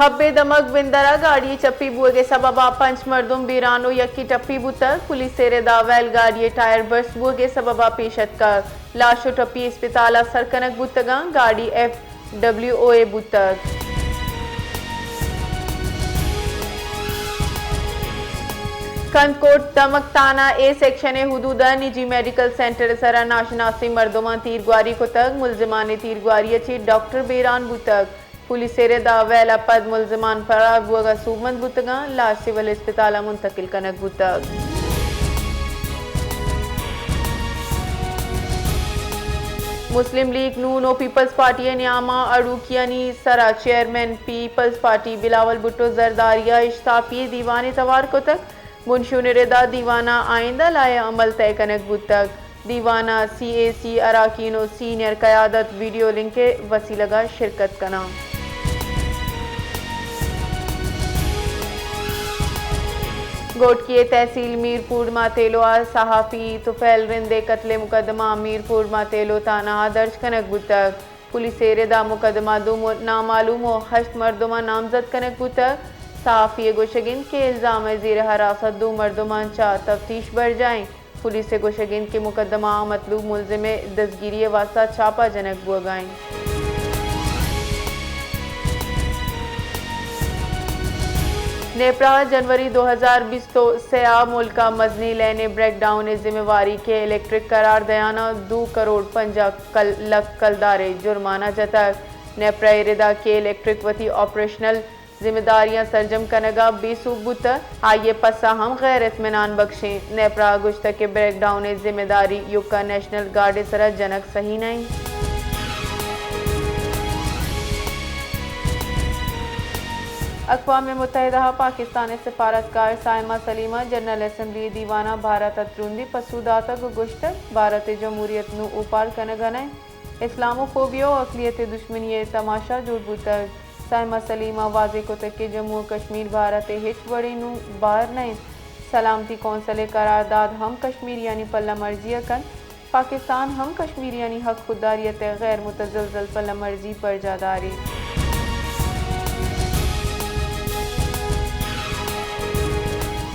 حب ءِ دمگ بندر ءَ گاڑی ءِ چپی بوگ ءِ سبب ءَ پنچ مردم بیران ءُ یکے ٹپی بوتگ۔ پولیس ءِ رد ءَ ویل گاڑی ءِ ٹائر برسٹ بوگ ءِ سبب ءَ پیش اتکگ۔ لاش ءُ ٹپی اسپتال ءَ سر کنگ بوتگ اَنت۔ گاڑی ایف ڈبلیو او ءِ بوتگ۔ کندکوٹ دمگ تھانہ اے سیکشن ءِ حدود ءَ نجی میڈیکل سینٹر ءِ سر ءَ ناشناسیں مردماں تیرگواری کتگ۔ ملزمانی تیرگواری ءَ چہ ڈاکٹر بیران بوتگ۔ پولیس ءِ رد ءَ ویل ءَ پد ملزمان فرار بوگ ءَ سوبمند بوتگ اَنت، لاش سول اسپتال ءَ منتقل کنگ بوتگ۔ مسلم لیگ نون ءُ پیپلز پارٹی ءِ نیام ءَ اڑوکیانی سر ءَ چیئرمین پیپلز پارٹی بلاول بھٹو زرداری ءَ اشتاپی دیوانے توار کتگ۔ بنشون ءِ رد ءَ دیوان ءَ آئندہ لائحہ عمل طے کنگ بوتگ۔ دیوان ءَ سی اے سی اراکین ءُ سینئر قیادت ویڈیو لنک ءِ وسیلگ ءَ شرکت کناں۔ گھوٹکی ءِ تحصیل میرپور ماتیلو ءَ صحافی طفیل رند ءِ قتل ءِ مقدمہ میرپور ماتیلو تھانہ ءَ درج کنگ بوتگ۔ پولیس ءِ رد ءَ مقدمہ دو م-، نامعلوم ءُ ہشت مردماں نامزد کنگ بوتگ۔ صحافی ءِ گوشگ اِنت کہ الزام ءِ زیر حراست دو مردماں چہ تفتیش برجاہ اِنت۔ پولیس ءِ گوشگ اِنت کہ مقدمہ ءَ مطلوب ملزم ءِ دزگیری ءِ واستہ چھاپہ جنگ بوگ ءَ اِنت۔ نیپرا ءَ جنوری دو ہزار بیست ءُ سے ءَ ملک ءَ مزنیں لین ءِ بریک ڈاؤن ءِ ذمہ واری کہ الیکٹرک قرار دیان ءَ دو کروڑ پنجاہ کل-، لکھ کلدار ءِ جرمانہ جتگ۔ نیپرا ءِ رد ءَ کہ الیکٹرک وتی آپریشنل ذمہ داریاں سرجم کنگ ءَ بے سوب بوتگ، آئی ءِ پسہ ہم غیر اطمینان بخش اِنت۔ نیپرا ءَ گوشتگ کہ بریک ڈاؤن ءِ ذمہ داری یکا نیشنل گارڈ ءِ سر ءَ جنگ صحیح نہ اِنت۔ اقوام متحدہ ءَ پاکستان ءِ سفارتکار صائمہ سلیم ءَ جنرل اسمبلی ءِ دیوان ءَ بھارت ءَ ترندیں پسو داتگ ءُ گوشتگ، بھارت ءِ جمہوریت نوں اوپار کنگ ءَ نہ اِنت۔ اسلاموفوبیا ءُ اقلیت ءِ دشمنی ءِ تماشا جوڑ بوتگ۔ صائمہ سلیم ءَ واضح کتگ کہ جموں ءُ کشمیر بھارت ءِ ہچ وڑیں نوں بہر نہ اِنت۔ سلامتی کونسل ءِ قرارداد ہم کشمیریانی پلہ مرزی ءَ کنت۔ پاکستان ہم کشمیریانی حق خودداریت ءِ غیر متزلزل پلہ مرزی برجاہ داریت۔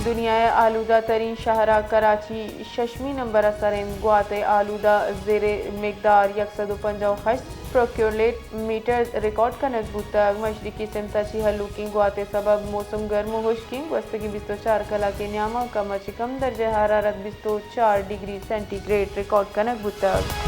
دنیا ءِ آلودہ ترین شہر ءَ کراچی ششمی نمبر ءَ سر اِنت۔ گوات ءِ آلودہ زر ءِ مقدار یک سد ءُ پنجاہ ءُ ہشت پروکیولیٹ میٹر ریکارڈ کنگ بوتگ۔ مشرقی سمت ءَ چہ ہلوکیں گوات ءِ سبب موسم گرم ءُ ہشکیں۔ گوستگیں بیست ءُ چار کلاک ءِ نیام ءَ کم ءَ چہ کم درجہ حرارت بیست ءُ چار ڈگری سینٹی گریڈ ریکارڈ کنگ بوتگ۔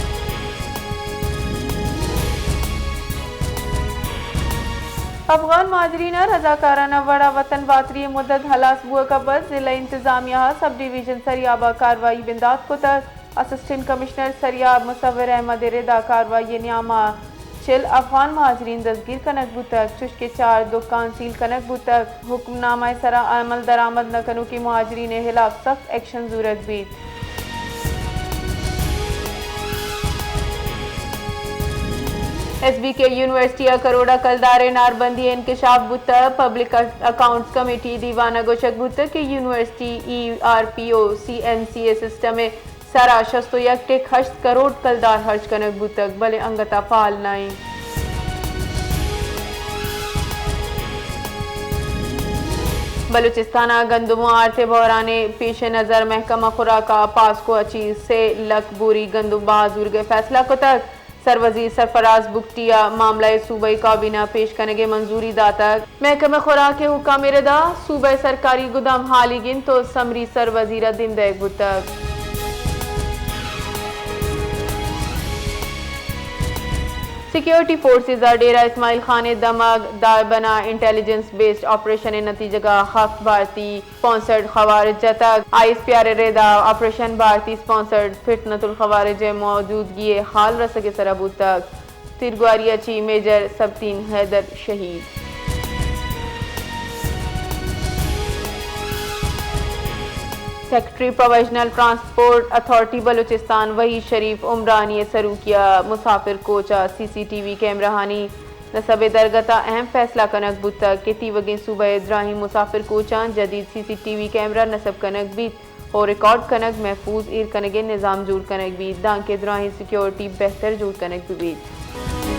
افغان مہاجرین ءِ رضاکارانہ وڑ ءَ وطن باتری ءِ مدت ہلاس بوگ ءَ پد ضلع انتظامیہ ءَ سب ڈویژن سریاب ءَ کاروائی بندات کتگ۔ اسسٹنٹ کمشنر سریاب مصور احمد ءِ رد ءَ کاروائی ءِ نیام ءَ چل افغان مہاجرین دزگیر کنگ بوتگ، چوشکہ چار دکان سیل کنگ بوتگ۔ حکم نامہ ءِ سرا عمل درآمد نہ کنوکیں مہاجرین ءِ ہلاپ سخت ایکشن زورگ بیت۔ ایس بی کے یونیورسٹی ءَ کروڑ ءَ کلدار ءِ ناربندی ءِ انکشاف بوتگ۔ پبلک اکاؤنٹس کمیٹی دیوان ءَ گوشگ بوتگ کہ یونیورسٹی ای آر پی ءُ سی این سی ءِ سسٹم ءِ سرا شست ءُ یک ٹک ہشت کروڑ کلدار خرچ کنگ بوتگ، بلے انگت ءَ فعال نہ اِنت۔ بلوچستان ءَ گندم ءُ آرت ءِ بحران ءِ پیش نظر محکمہ خوراک ءَ پاسکو ءَ چہ سے لکھ بوری گندم بہا زورگ ءِ فیصلہ کتگ۔ سروزیر سرفراز بگٹی ءَ معاملہ ءِ صوبائی کابینہ ءَ پیش کنگ ءِ منظوری داتگ۔ محکمہ خوراک ءِ حکام ءِ رد ءَ صوبہ ءِ سرکاری گدام ہالیگ اِنت ءُ سمری سروزیر ءَ دیم دئیگ بوتگ۔ سیکیورٹی فورسز ءَ ڈیرہ اسماعیل خان ءِ دمگ دائبن ءَ انٹیلیجنس بیسڈ آپریشن ءِ نتیجگ ءَ ہفت بھارتی اسپانسرڈ خوارج جتگ۔ آئی ایس پی آر ءِ رد ءَ آپریشن بھارتی اسپانسرڈ فتنۃ الخوارج ءِ موجودگی ءِ حال رسگ ءِ سرا بوتگ۔ تیرگواری ءَ چہ میجر سبطین حیدر شہید۔ Secretary provisional transport authority Balochistan Waheed Sharif Umrani ءِ سروکی ءَ مسافر کوچ ءَ سی سی ٹی وی کیمرہانی نصب ءِ درگت ءَ اہم فیصلہ کنگ بوتگ کہ تیوگیں صوبہ ءِ دراہیں مسافر کوچاں جدید سی سی ٹی وی کیمرہ نصب کنگ بیت ءُ ریکارڈ کنگ، محفوظ ایر کنگ ءِ نظام جوڑ کنگ بیت، دانکہ دراہیں سیکیورٹی بہتر جوڑ کنگ بہ بیت۔